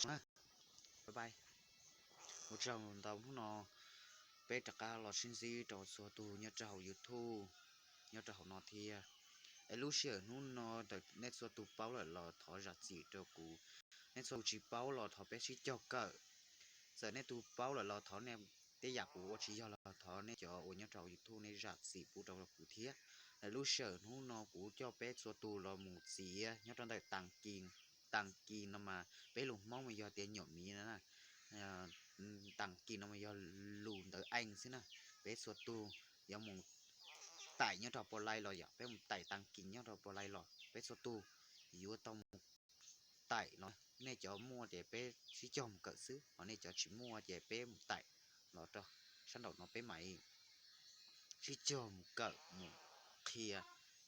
Bye bye. Ua tsaug ntau, hnub no peb rov qab los sib ntsib rau txhua tus nyob rau hauv YouTube, nyob rau hauv no thiab. Es lub sij hawm hnub no ntawm nej txhua tus paub lawm los thov zam txim rau kuv, nej txhua tus tsis paub los thov peb sib cog kawm. Txawm nej tus paub lawm los thov nej, tej yam kuv ua tsis yog los thov nej cov uas nyob rau hauv YouTube nej zam txim pub rau kuv thiab. Es lub sij hawm hnub no kuv coj peb txhua tus los mus txiav nyob rau ntawm Tag Kis. Tag Kis no mas peb lus Hmoob mas yog tias nyuam miv na. Tag Kis no mas yog lus ntawv Ees xwb na. Peb txhua tus yuav mus taim nyob rau Pos Lais los yom, peb mus taim Tag Kis nyob rau Pos Lais los peb txhua tus yuav tau mus taim los. Nej cov muaj ces peb sib cog mus kawm xwb, ho nej cov tsis muaj ces peb mus taim los rau sab nraum no peb mam sib cog mus kawm mus qhia.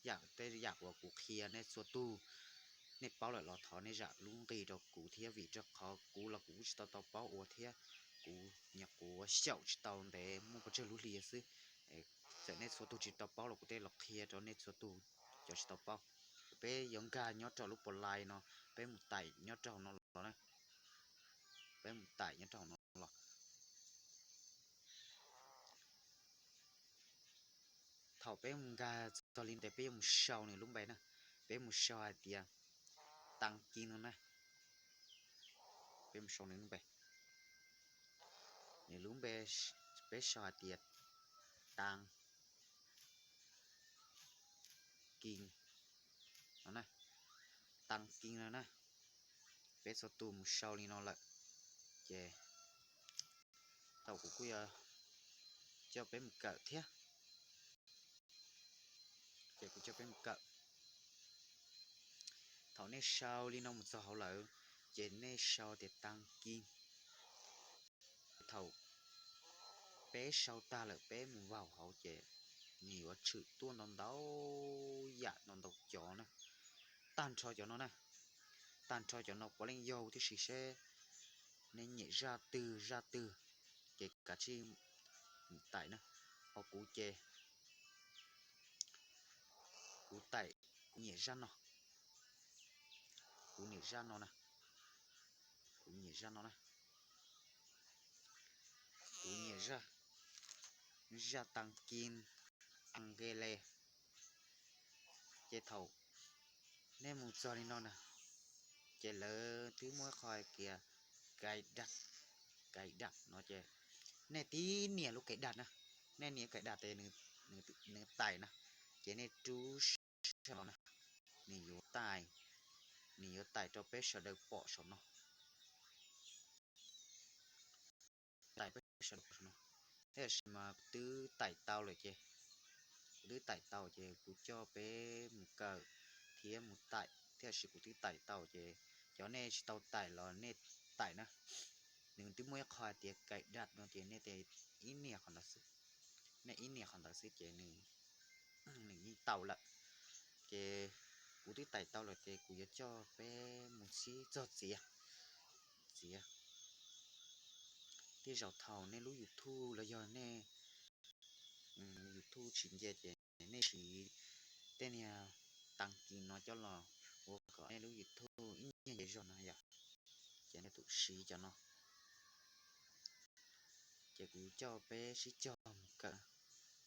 Yam tej yam uas kuv qhia nej txhua tus, nej paub lawm los thov nej zam lub nqi rau kuv thiab, vim rau qhov kuv los kuv kuj tsis tau tau paub ua thiab. Kuv nyuam qhuav xyaum tsis tau ntev muaj pes tsawg lub hli xwb. Txawm nej txhua tus tsis tau paub los kuv tej los qhia rau nej txhua tus cov tsis tau paub. Peb yuav nkag nyob rau lub Pos Lais no, peb mus taim nyob rau hauv no los na. Peb mus taim nyob rau hauv no los. Thaum peb mus nkag txog li no ces peb yuav mus sau nws lub npe na. Peb mus sau hais tias Tag Kis no na. Peb mus sau nws lub npe. Nws lub npe peb sau hais tias Tag Kis no na. Tag Kis no na. Peb txhua tus mus sau li no lawm ces thaum kuv kuj yuav coj peb mus kawm thiab. Ces kuv coj peb mus kawm. Thaum nej sau li no mus txog hauv lawm ces nej sau tias Tag Kis. Thaum peb sau tag lawm peb mus vaus hauv ces nws yuav tshwm tuaj ntau ntau yam ntau ntau cov na. Tag nrho cov no na, tag nrho cov no puav leej yog huv tib si seb nej nyiam zaj twg zaj twg ces kav tsij mus taim na. Ho kuv ces kuv taim, kuv nyiam zaj no, kuv nyiam zaj no na, kuv nyiam zaj no na, kuv nyiam zaj, zaj Tag Kis Angeles. Ces thaum nej mus txog li no na, ces lawv twb muaj ib qho hais tias cài đặt, cài đặt no ces nej tib nias lub cài đặt na, nej nias cài đặt ces nws taim na, ces nej rub sab no na, nws yuav taim, nws yuav taim rau peb sawv daws pom saum no. Taim peb sawv daws pom saum no. Tab sis mas kuv twb taim tau lawm ces, kuv twb taim tau ces kuv coj peb mus kawm thiab mus taim, tab sis kuv twb taim tau ces cov nej tsis tau taim los nej taim na. Nws twb muaj ib qho hais tias cài đặt no ces nej ib nias qhov ntawd xwb, nej ib nias qhov ntawd xwb ces nws, nws yeej tau lawm. Ces kuv twb taim tau lawm ces kuv yuav coj peb mus sib txog txiav, txiav. Tej zaum thaum nej lub YouTube los yog nej YouTube tsis nce ces nej siv tej niag Tag Kis no coj los ua kom nej lub YouTube ib nyuag nce zog no yom. Ces nej tus siv cov no. Ces kuv coj peb sib cog mus kawm,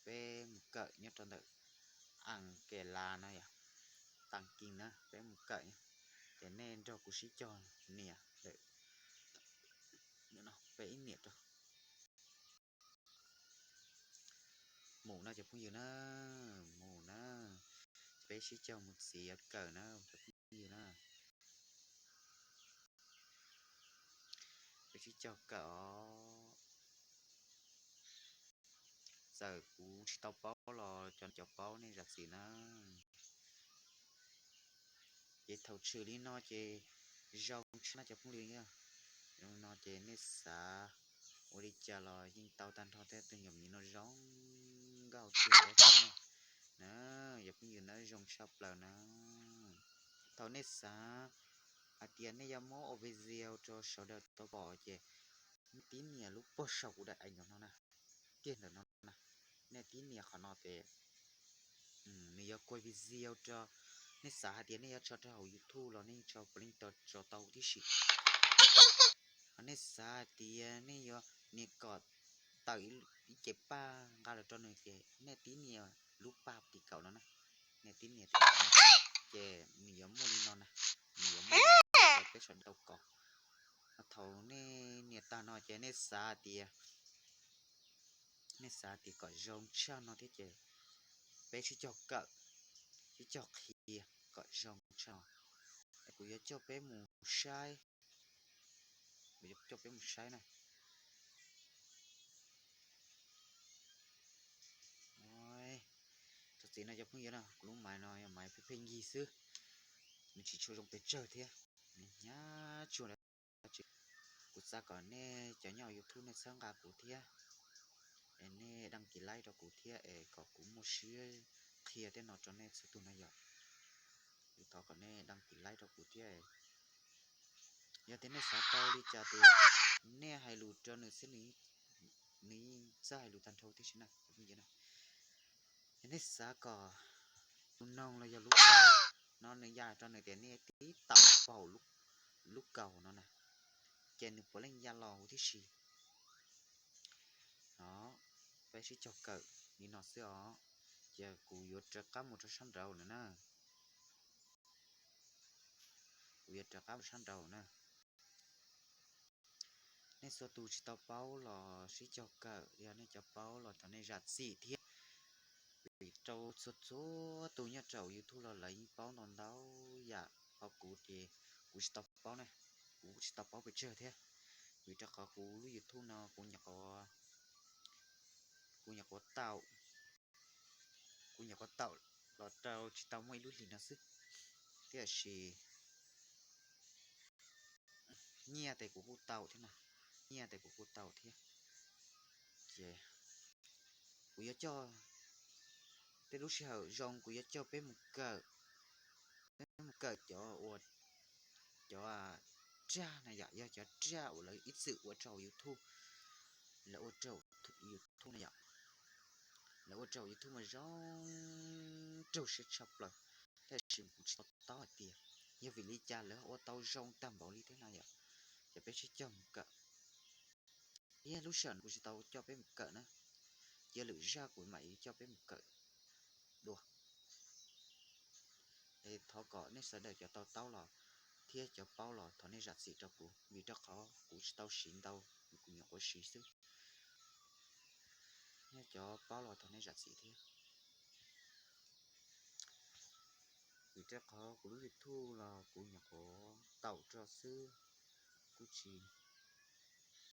peb mus kawm nyob rau ntawm Ankelas no yom, Tag Kis na, peb mus kawm. Ces nej nrog kuv sib cog nias ntawm no, peb ib nias rau. Mus na cov phooj ywg na, mus na, peb sib cog mus txiav kawm na cov phooj ywg na. Peb sib cog kawm os. Txawm kuv tsis tau paub los cov, cov paub nej zam txim na. Ces thaum tshwm li no ces zoo tshaj na cov phooj ywg. Zoo no ces nej xav ua li cas los yeej tau tag nrho thiab, tus nyuam miv no zoo nkauj tiag tiag na. Na, cov phooj ywg na, zoo tshaj plaws na. Thaum nej xav hais tias nej yuav muab ua video rau sawv daws tau pom ces nej tib nias lub pog saum kuv daim Ees ntawm no na, kiag ntawm no na. Nej tib nias qhov no ces nws yuav kuaj video rau, nej xav hais tias nej yuav tso rau hauv YouTube los nej tso puav leej tau, tso tau tib si. Ho nej xav hais tias nej yuav nias kom tawm ib ce paj nqa los rau nws ces nej tib nias lub paj tim kaum no na. Nej tib nias tim kaum no ces nws yuav muaj li no na, nws yuav muaj li no rau peb sawv daws kov. Thaum nej nias tag no ces nej xav tias, nej xav tias kom zoo tshaj no thiab ces peb sib cog kawm, sib cog qhia kom zoo tshaj no. Es kuv yuav coj peb mus saib, kuv yuav coj peb mus saib na. Txog txiv no cov phooj ywg na, kuv lub maiv no yog maiv pheej pheej yig xwb, nws tsis tshua zoo pes tsawg thiab, nws hnyav tsuag. Kuv xav kom nej cov nyob YouTube nej txhawb nqa kuv thiab, es nej đăng ký like rau kuv thiab es kom kuv muaj siab qhia tej no rau nej txhua tus no yom. Kuv thov kom nej đăng ký like rau kuv thiab. Yog tias nej xav tau li cas ces nej hais lus rau nws xwb, nws yeej txawj hais lus tag nrho tib si na. Yog nej xav kom tus noog los yog lub paj no nws ya rau nws tias nej tib taum paum lub kaus no na, ces nws puav leej ya los huv tib si. No, peb sib cog kawm li no xwb os. Ces kuv yuav rov qab mus rau sab nraud lawm na. Kuv yuav rov qab mus sab nraud na. Nej txhua tus tsis tau paub los sib cog kawm, yog nej cov paub los thov nej zam txim thiab. Vim rau txhua txhua tus nyob rau YouTube los lawv yeej paub ntau ntau yam, ho kuv ces kuv tsis tau paub na, kuv tsis tau paub pes tsawg thiab. Vim rau qhov kuv lub YouTube no kuv nyuam qhuav, kuv nyuam qhuav tau, kuv nyuam qhuav tau los rau tsis tau muaj ib lub hlis no xwb, tiam sis nyiaj tes kuv kuj tau thiab na, nyiaj tes kuv kuj tau thiab. Ces kuv yuav coj, tej lub sij hawm zoo kuv yuav coj peb mus kawm, peb mus kawm cov ua, cov raj na yom, yog cov raj uas lawv ib txwm ua rau YouTube, lawv ua rau YouTube na yom. Lawv ua rau YouTube mas zoo raug siab tshaj plaws, tab sis kuv tsis tau taub hais tias yog vim li cas lawv ua tau zoo tag npaum li thiab no yom. Ces peb sib cog mus kawm. Thiab lub sij hawm no kuv tsis tau coj peb mus kawm na, cia lwm zaj kuv mam li coj peb mus kawm dua. Es thov kom nej sawv daws cov tau taub los thiab cov paub los thov nej zam txim rau kuv, vim rau qhov kuv tsis tau siv ntau, kuv nyuam qhuav siv xwb. Nej cov paub los thov nej zam txim thiab. Vim rau qhov kuv lub YouTube los kuv nyuam qhuav tau rau xwb, kuj tsis